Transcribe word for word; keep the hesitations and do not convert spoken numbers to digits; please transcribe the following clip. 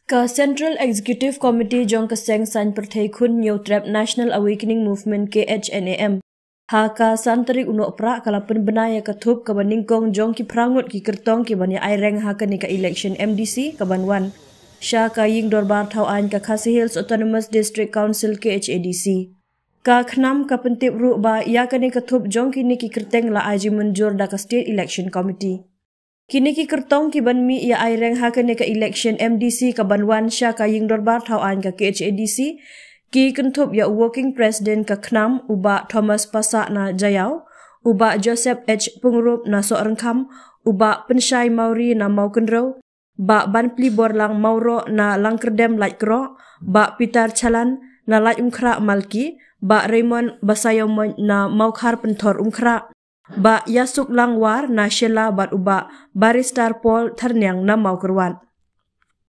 Ka Central Executive Committee jong ka seng saiñ pyrthei khun Hynñiewtrep National Awakening Movement, K H N A M, ha ka san tarik u Nohprah ka la pynbna ïa ka thup kaba nyngkong jong ki phra ngut ki kyrtong kiban ïa aireng ha kane ka election M D C kaban wan sha ka Ïing Dorbar Thaw Aiñ ka Khasi Hills Autonomous District Council, K H A D C. Ka KHNAM ka pyntip ruh ba ïa kane ka thup jong kine ki kyrteng la ai jingmynjur da ka State Election Committee. Kine ki kyrtong kiban mih ïa aireng ha kane ka election M D C kaban wan sha ka Ïing Dorbar Thaw Aiñ ka K H A D C ki kynthup ïa u Working President ka KHNAM, u Bah Thomas Passah na Jaïaw, u Bah Joseph H Pyngrope na Sohryngkham, u Bah Pynshai Mawrie na Mawkynrew, Bah Banpli Borlang Mawroh na Langkyrdem Laitkroh, Bah Peter Chalan na Laitumkhrah Malki, Bah Raymond Basaiawmoit na Mawkhar Pynthor Umkhrah, Bah Ïasuklang War na Shella bad u Bah Barrister Paul Thyrniang na Mawkyrwat.